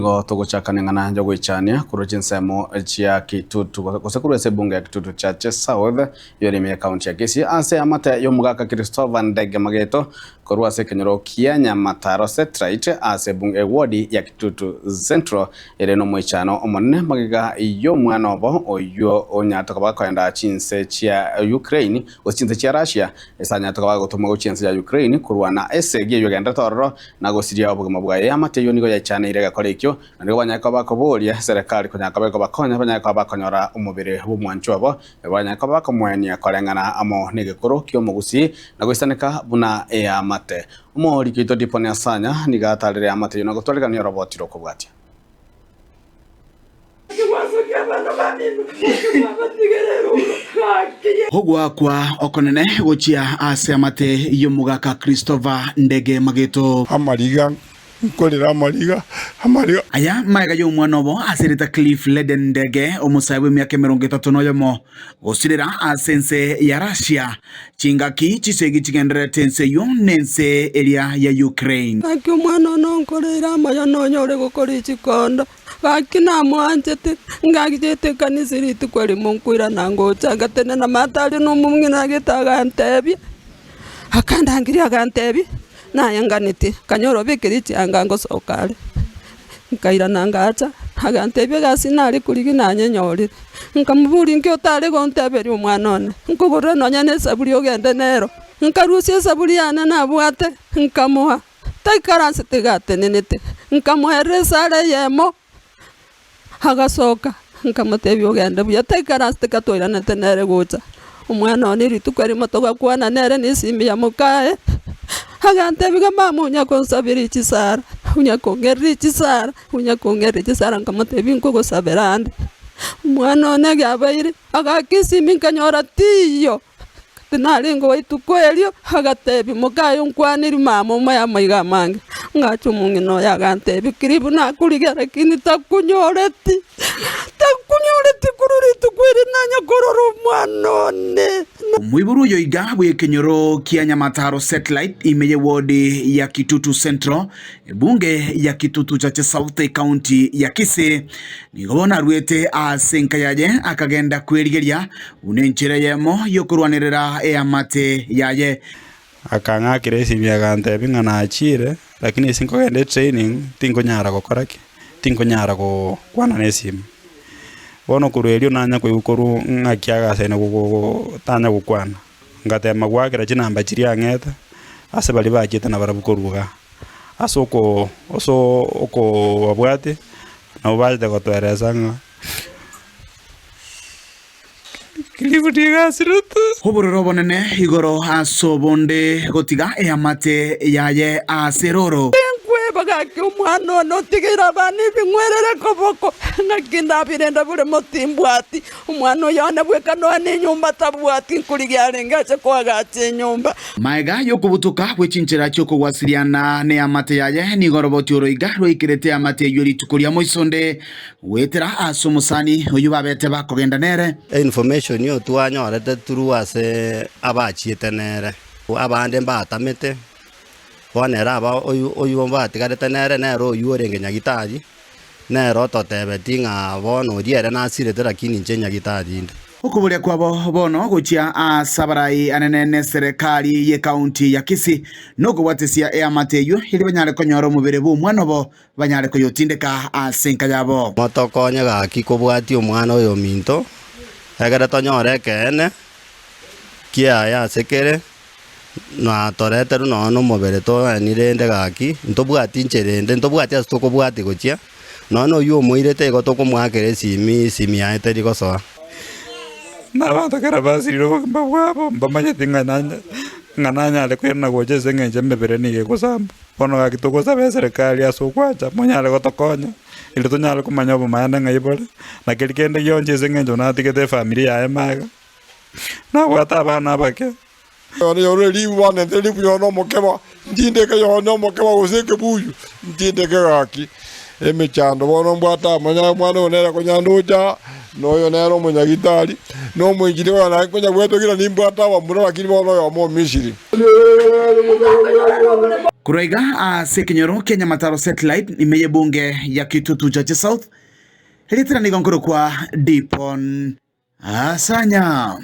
Nigo togochakana eng'ana y'ogoichania korwa chinsemo chia Kitutu gose korwa ase ebunge ya Kitutu Chache South eyore ime y'ekaunti ya Kisii ase amate y'omogaka Christopher Ndege Mageto korwa ase ekenyoro kia Nyamataro Satellite ase ebunge ewodi ya Kitutu Central ere nomoichano omonene magega y'omwana obo oyio onyarete koba akoenda chinse chia Ukraine gose chinse chia Russia ase anyarete koba agotomwa gochia ense ya Ukraine korwana esegi eyio egenderete ororo na gosiria obogima bwaye. Eamate eyio nigo yaichaneire egekora ekio, na nigo banyare koba bakoboria eserekari konyara koba ekobakonya banyare koba bakonyora omobere bw'omwanchwa obo, banyare koba bakomoenia koreng'ana amo negekoro ki'omogusii na goisaneka buna eamate. Omoriki oito Diponi Asanya nigo atarire eamate eyio na gotwarigania oroboti rw'okobwatia. Ogoakwa okonene gochia ase amate y'omogaka Christopher Ndege Mageto. Amariga, nkorera amariga, amariga. Aya magega y'omwana obo ase erieta Cliff Leden Ndege, omosae bw'emiaka 31 oyomo, gosirera ase ense ya Russia chingaki chisegi chigendererete ense eyio nense eria ya Ukraine. Gaki omwana one onkoreire amaya nonyore gokora chikondo. Gaki namwanchete, ngachiete ekanisa rituko erimo nkoirana ngocha, ngatenena maate aria na omong'ina agete agantebia, akandangeria agantebia, naye nganeti, nkanyora obekire chianga ngosoka are. Nkairana ngacha, agantebia egasi nare korigia nanyenyorire. Nkamoboria nki otare gonteberia omwana one, nkogorere nonya na esaburi ogende nero. Nkarusia esaburi yane nabwate, nkamoa. Taikaransete iga atenenete, nkamoerera esara eyemo, agasoka, nkamotebia ogende buya, taikaransete iga twairanete nere gocha. Omwana one rituko erimo togakwana nere na esimi ya mokaye, agantebia iga mama onya konsabera chisara, onya kong'erera chisara, onya kong'erera chisara, nkamotebia nkogosabera ande. Omwana one egiabeire, agaaka esimi nkanyora tiiyo. Tinarengeo rituko erio, agatebia mokaye onkwaneri mama omoe amaiga amange. Ngacha omong'ina oye agantebia, Kiribu nakorigia lakini takonyoreti, takonyoreti korwa rituko eri nanya korora omwana one. Omoiborwa oyo iga bw'ekenyoro kia Nyamataro Satellite ime y'ewodi ya Kitutu Central, ebunge ya Kitutu Chache South ekaunti ya Kisii, nigo bono aruete ase enka yaye akagenda kwerigeria Buna enchera eyemo y'okorwanerera eamate yaye. Akang'akera esimi agantebia ng'a nachire, lakini ase nkogenda etraining tinkonyara gokora ki? Tinkonyara gokwana na esimi. Bono korwa erio nanya koigwa korwa ng'aki agasaine gogogo tanya gokwana, ngatema goakera chinamba chiria ang'ete, ase baria bachiete nabarabwo korwa igaa. Ase oko ase okobabwatia, nabo bachete gotoeresa ng'a. Obororo obonene igoro ase obonde gotiga eamate yaye ase eroro. Tinkweba gaki omwana one otigeire abana ebing'werere koboko, naki ndabirende boremo timbwati. Omwana oyo one bweka nonya nenyomba tabwati, nkorigia arenge ache koagacha enyomba. Magega y'okobutoka gwe chinchera chi'okogwasiriana neamate yaye, nigo oroboti oro iga rwaikerete eamate eyio rituko ria moisonde. Goetera ase omosani oyio babete bakogenda nere. Information eye twanyorete through ase abachiete nere, abande mbatamete, bono ere aba oyo oywo batigarete nere, nere oywo orenge nyagitari, nere ototebetie ng'a bono oria ere nasirete lakini inche nyagitari inde. Okoboria kwabo bono gochia ase abarai anene neserekari y'ekaunti ya Kisii nokobwatesia eamate eyio erio banyare konyora omobere bw'omwana obo banyare koyotindeka ase enka yabo. Motokonye gaki kobwatia omwana oyominto, ekere tonyore ekeene kiaye ase kere, na toreterwe nonya nomobere toeni rende gaki, ntobwati inchera ende, ntobwati ase tokobwatia gochia, nonya na oyio omoirete igo tokomoakera esimi, esimi yaye teri gosoa. Na abanto ekero basirire obogima bwabo, mbamanyeti ng'a nanye ng'a nanyare koirana gocha ase eng'encho emebere nigo egosamba. Bono gaki togosaba eserekari ase ogwancha monyare gotokonya, erio tonyare komanya obomaene ng'ai bore, na keria kende gionsi ase eng'encho natigete efamiri yaye magega, nabwate abana abake. Yone yore ribu banentere ribu yone omokeba, ntindeke yone omokeba gose ekebuyu, ntindeke gaki. Emechando bono mbwate amanya omwana oyo nere konyandocha, na oyo nere omonyagitari, na omoinjili oyo naye nkonyabwete kera nimbwate abamura lakini bono oyomo o Misiri. Korwa iga ase ekenyoro kia Nyamataro Satellite ime y'ebunge ya Kitutu Chache South, erietera nigo nkorokwa Dipon Asanya.